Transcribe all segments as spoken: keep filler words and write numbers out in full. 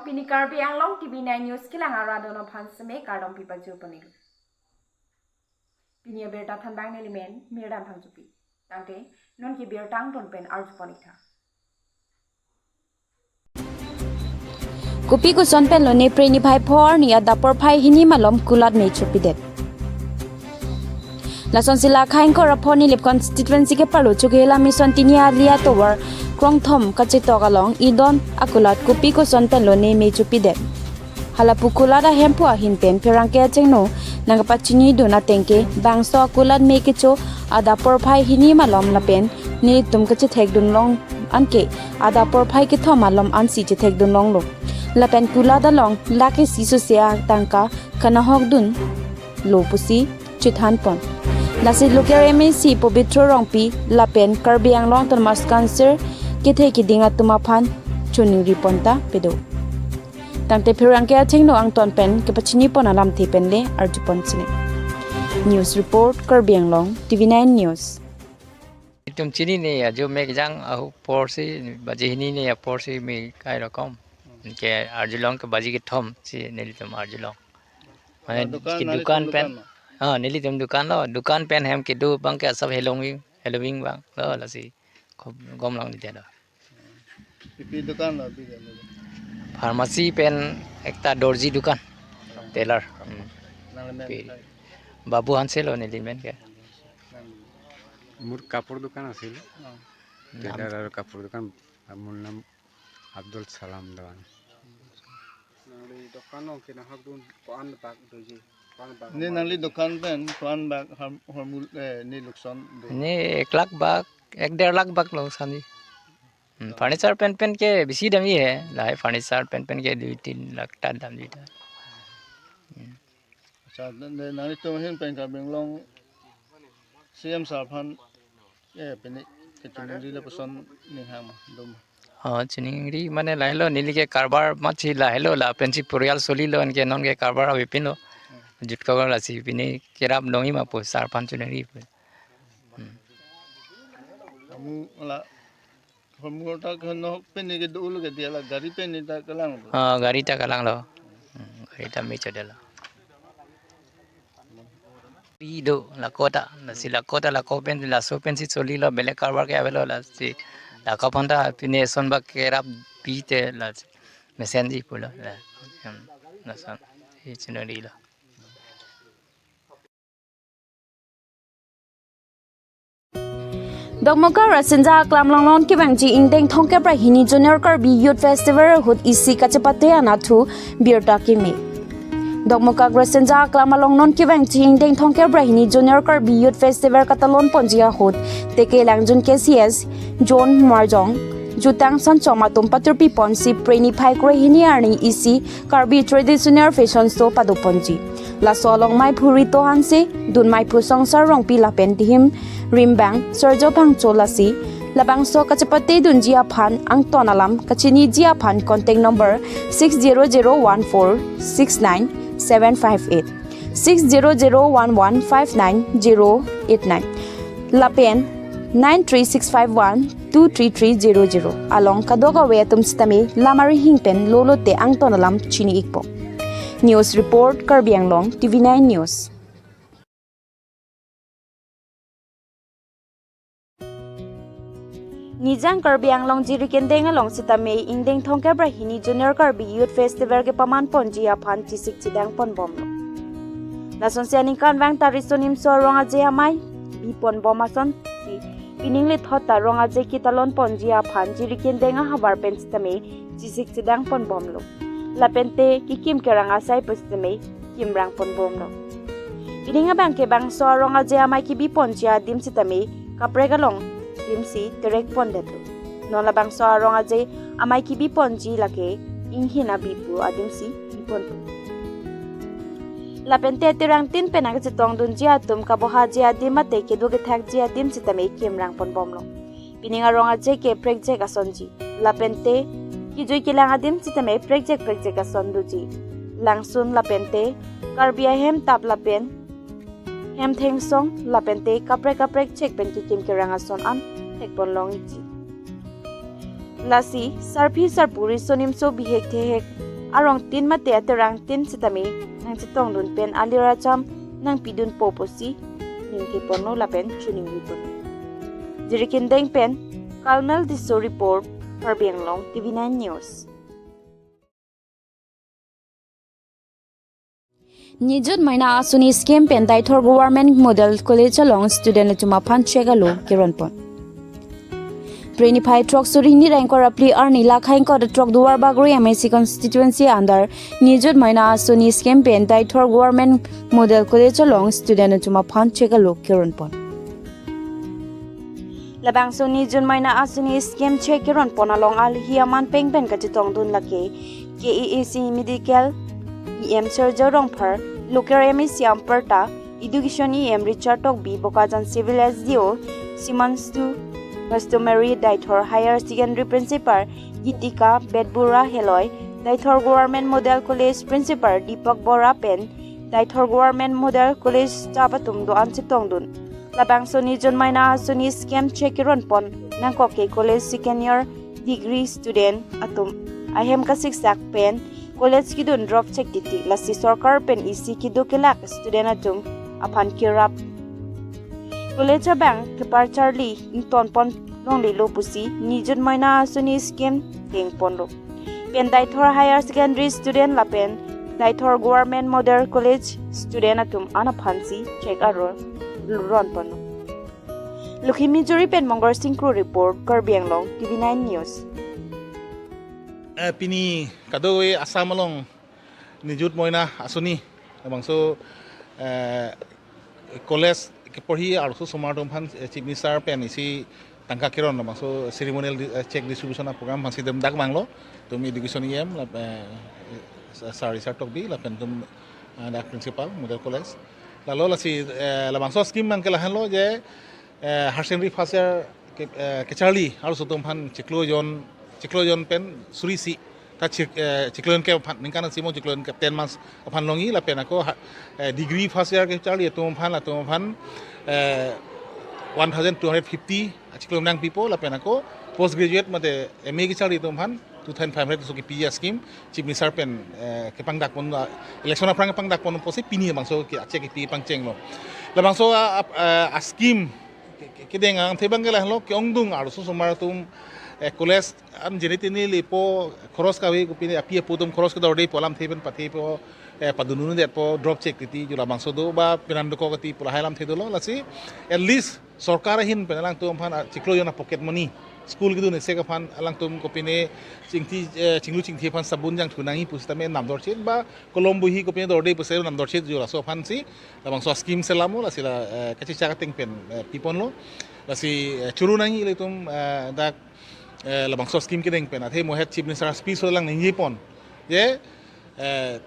Pini Karbi Anglong T V nine News kelang arat atum aphan seme kardom pipajir pon-iklo. Pini abirta thanbang nelimen Mirdan Phangchopi. Tangte non ke birta angton pen arju pon-ik tha. Kopi koson pen lone Phre niphai pho arni adap porphai hini malom kulat me chopidet. Lasonsi la Khangkor apho Nilip constituency ke parlo Chokihola Mission tini ali atovar krongthom kachetok along idon akulat kopi koson pen lone me chopidet. Halapu kulat ahemphu ahin pen pherangke achengno nangkapachinidun ateng ke bangso akulat me kecho adap porphai hini malom lapen nelitum kachethekdun long anke adap porphai kethom malom ansi chethekdun longlo. Lapen kulat along lakh isi sose atangka kanahokdun lo pusi chethan pon. Lasi local M A C Pobitro Rongpi lapen Karbi Anglong Autonomous Council kethe kiding atum aphan choningri pon ta pado. Tangte pherangke achengno angton pen kepachini pon alamthe pen le arju pon sini. News report, Karbi Anglong T V nine News. Itum chinine, ajo me kejang ahut porsi, baji hini ne aporsi me kai rokom. Ke arjulong ke baji kethom si nelitum arjulong. Mane dukan, ke nelitum dukan pen. Dukan ma? Ah, nelitum dukan lo, dukan pen hem kedo abang ke asap helong wing, helong wing abang lo, lasi khub gom long ni lo. Pipi dukan lo, pipi dukan lo. Pharmacy pen ekta dorji dukan, tailor. Hmm. Nang le men Pi-, kai? Babu Hanse lo nelimen ke. Nang le men? Mur kapur dukan asil. Oh. Tailor aru kapur dukan, mur nam Abdul Salam Dewan. Nangli dukan along kenahokdun ko-an bak doji? Ko-an bak? Ne amount nangli doji? Dukan pen ko-an bak har-, harmul, eh, ne lukson do? Ne ek lakh bak, ek der lakh bak lukson ji. Hmm, furniture pen pen ke bisi dam ji he. Lahai furniture pen pen ke dui tin lakh ta dam ji ta. Hmm. Accha, ne, ne, nanglitum ahin pen Karbi Anglong C M sir aphan, eh, pini kechiningri lapuson ning hang ma, do ma? Oh, chiningri mane lahelo, neli ke karbar matsi lahelo, lapensi porial solilo, anke non ke karbar avepinlo. Hmm. Jut kabar lasi pini kerap dongji ma pu sir aphan chiningri pu. Hmm. Amu la Hormu ta khanok pen ne kedo lo ke dia la gari pen ne ta kalang lo. Ah, gari ta kalang lo. Hmm, gari ta me chodelo. Pi do la kota, lasi la kota la ko pen laso pensi solilo, belek karbar ke avelo, lasi la ko aphan ta pine son bak kerap pite la mesen ji pulo la. Hmm, lason. Hi chiningri lo. Dokmoka Rasinja Aklam along non kevangji ingdeng thomkep ra hini Junior Karbi Youth Festival ahut isi kachepate anatthu birta keme. Dokmoka Rasinja Aklam along non kevangji ingdeng thomkep ra hini Junior Karbi Youth Festival katalon ponji ahut Tekelangjun K C S, John Marjong, jutang sanchom atum paturpi ponsi Phre niphai kre hini arni isi Karbi Traditional Fashion Show pado ponji. Laso along maiphu Rito Hanse, dun maiphu Songsar Rongpi lapen dihim rimbang Sorjo Phangcho lasi labangso kachepate dunji aphan angton alam kachiniji aphan contact number six zero zero one four six nine seven five eight, six zero zero one one five nine zero eight nine lapen nine three six five one two three three zero zero along kadokave atum sitame lam arihing pen lolo te angton alam chini-ikpo. News report, Karbi Anglong T V nine News. Nijang Karbi Anglong jiri kendeng along sitame ingdeng thomkep ra hini Junior Karbi Youth Festival kepaman ponji aphan chesik chedang ponbomlo. Lasonsi aningkanvang ta riso nimso arong aje amei bi ponbom asonsi pining lethot ta arong aje ketalon ponji aphan jiri kendeng ahavar pen sitame chesik chedang ponbomlo. Lapente kekim kerang asai pen sitame kimrang ponbomlo. Pining abang ke bangso arong aje amei kebi ponji adim sitame kaprek along dimsi terek pondetlo. Non labangso arong aje amei kebi ponji lake inghin abi pu adimsi bi ponpo. Lapente terang tin pen nangkachetong dunji atum kabohaji adim mate kedo kethakji adim sitame kimrang ponbomlo. Pining arong aje ke prekjak asonji. Lapente kejui kelang adim sitame prekjak prekjak ason doji. Langsun lapente Karbi ahem tap lapen hem thengsong lapente kaprek kaprek chek pen kekim kerang ason an thekpon long-ikji. Lasi sarpi sarpo riso nimso bihek thehek arongtin mate aterangtin sitame nangchetongdun pen alir acham nangpidunpo pusi ningtheponlo lapen choningriponlo. Jirikindeng pen Carmel Tisso report, Karbi Anglong T V nine News. Nijut Moina Asoni scheme pen Deithor Government Model College along student atum aphan cheque alo keronpon. Phre niphai throksuri hini ra ingkoi ra phli arni lakhai ingkoi ra throk Duarbagori M A C constituency under Nijut Moina Asoni scheme pen Deithor Government Model College along student atum aphan cheque alo keronpon. Labangso Nijut Moina Asoni scheme cheque keronpon along alhi aman pengpen kachetongdun lake K A A C Medical E M Surjya Rongphar, local M A C Amparta, Education E M Richard Tokbi, Bokajan Civil S D O Simanstu, Customary Deithor Higher Secondary Principal Gitika Betbura Heloi, Deithor Government Model College Principal Deepak Bora pen Deithor Government Model College staff atum do-an chetongdun. Labangso Nijut Moina Asoni scheme cheque keronpon nangkok ke college second year degree student atum ahem kasiksak pen college kedun drop check titi, lasi sorkar pen isi kedo kelak student atum aphan kerap college abang kepacharli ingtonpon longlelo pusi Nijut Moina Asoni scheme dengponlo. Pen Deithor Higher Secondary student lapen Deithor Government Model College student atum an aphansi cheque alo ronponlo. Lukhimijuri pen Mongol Singh Kro report, Karbi Anglong T V nine News. Eh, pini kadokave Assam along Nijut Moina Asoni, labangso, eh, college keporhi arloso osomar atum aphan, eh, Chief Minister pen isi tangka keron, labangso ceremonial di-, eh, cheque distribution a-program aphansi itum dak vanglo, itum Education E M, lap-, eh, Sir Richard Tokbi, lapen itum, eh, dak Principal, Model College. Lalo lasi, eh, labangso scheme abang ke lahenlo je, eh, higher secondary first year ke, eh, kecharli arloso atum aphan chiklo jon, chiklo jon pen suri isi. Ta chik-, eh, chiklo jon kep aphan, ningkan isi mo chiklo jon kep, ten months aphan longji lapen ako ha-, eh, degree first year kecharli atum aphan, atum aphan, eh, one thousand two hundred fifty chiklo jon nangpipo lapen ako post graduate mate M A kecharli atum aphan two thousand five hundred so kepiji a-scheme Chief Minister pen, eh, kepangdakpon, ah, election aphrang kepangdakpon pusi pini labangso ke cheque kepi pangchenglo. Labangso a, a, a, a-scheme ke, ke, kedeng angthek abang ke lahenlo, ke-ongdung arloso osomar atum, eh, college an jeni tini lepo, khoros kave kopine api apo atum khoros kedorde pu alamthe pen pathepo, eh, padunun detpo, drop check titi, jo labangso do ba penan dokok titi pu lahai alamthe dolo, lasi at least sorkar ahin pen alangtum aphan, ah, chiklo jon a-pocket money, school kedun esek aphan alangtum kopine chingthi, eh, chinglu chingthi aphan sabun jangthu nangji pusitame namdorchit, ba kolom bohi kopine dorde pusi namdorchit, jo laso aphansi labangso a-scheme selamlo, lasi la, eh, kachechak ateng pen, eh, piponlo. Lasi, eh, choro nangji ilitum, eh, dak, eh, labangso scheme kedeng pen. Athe mohet Chief Minister speech alang ningjepon je, eh,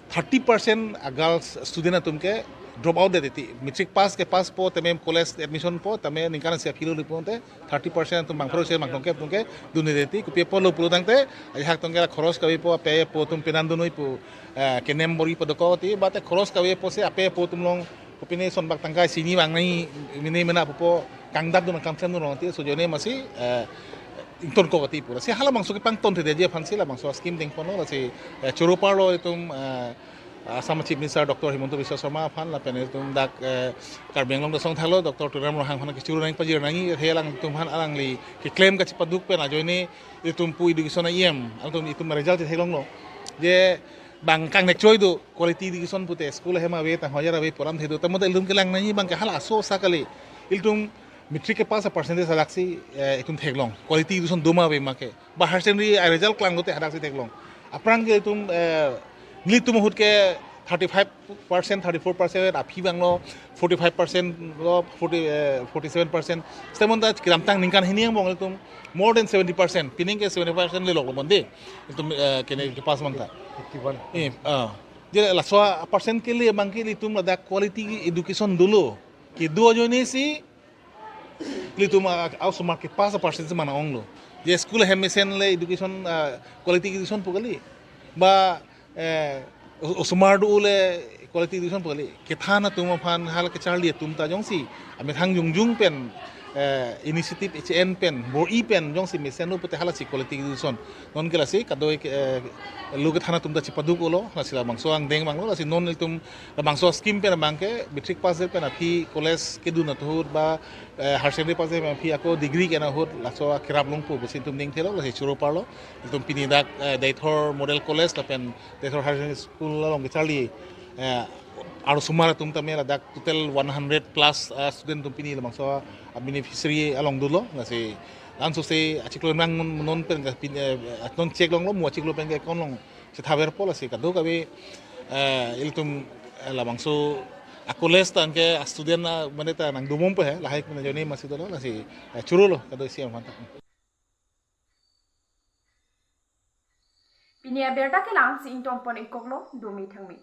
thirty percent a-girls student atum ke drop out det titi. Matric pass ke pass po, tame college admission po, tame ningkan isi aphi lo lipo te thirty percent atum bang pharo se bang tongke atum ke dunde titi. Kopi apotlo pulo tangte, ajahak tongke la khoros kavepo, api apo atum penan dunoi pu, eh, kenem bor-i padokok titi, bate khoros kavepo si api apo atum along kopine sonbak tangka isi hini vang nangji mene mena pupo kangdakdun, kangklemdun rong titi, so ajoine masi, eh, ingtonkok titi pu. Lasi halabangso kepangtonthe detji aphansi labangso a-scheme dengponlo, lasi, eh, choro parlo itum, eh, Assam Chief Minister Doctor Himanta Biswa Sarma aphan lapen itum dak, eh, Karbi Anglong Asong thalo Doctor Tuliram Ronghang aphan kechoro nangji, pajir nangji, he alangtum aphan alangli keklem kachepaduk pen ajoine itum pu Education E M, alangtum itum result chetheklonglo. Je bang kangnek choi do, quality education pute school ahem ave, tang hajar ave pu alamthe do. Ta moda ilitum kelang nangji abang ke halaso sa kali. Ilitum matric ke pass a-percentage halaksi, eh, itum theklong. Quality education do ma ave ma ke. Ba higher secondary a-result klanglote hadaksi theklong. Aphrang ke itum, eh, nelitum ahut ke thirty-five percent, thirty-four percent aphi vanglo, forty-five percent lo, forty, eh, forty-seven percent. Stemon ta kedamtang ningkan hini angbong ilitum more than seventy percent. Pining ke seventy percent le loklo bonde. Itum, eh, kene kepass manta. Fifty-one. Eh, ah. Je laso a-percent kele abang ke ilitum ladak quality education dolo. Kedo ajoine si ilitum a, a-osomar kepass a-percent si mana onglo. Je school ahem mesen le education, ah, quality education pu kali. Ba, eh, o-, osomar do le quality education pu kali. Kethan atum aphan hal kecharli atum ta jongsi amethang jongjong pen, eh, initiative H N pen, bor-i pen, jongsi mesen lo pute halasi quality education. Non ke lasi kadoi ke, eh, lo kethan atum ta chepaduk-olo, lasi labangso angdeng abang lo, lasi non ilitum labangso scheme pen abang ke, matric pass pen aphi college kedun ahut ba, eh, higher secondary pass pen aphi ako degree ke-en ahut, laso akerap longpo pusi ilitum ning thelo, lasi choro parlo, ilitum pini dak, eh, Deithor Model College lapen Deithor Higher Secondary School along kecharli, eh, arlosomar atum tame ladak total one hundred plus, eh, student atum pini labangso a beneficiary along dolo, lasi laso se achiklo nang non, non pen ka pin, eh, non chek longlo, mo achiklo pen ke account along chethaverpo, lasi kadokave, eh, ilitum, eh, labangso a college tangte a student a mane ta nangdun bompo he, lahai ke mane ajoine masi dolo, lasi, eh, chorolo kado isi aphanta. Pini abirta ke la-ansi ingtonpon-ikoklo, dome thangme.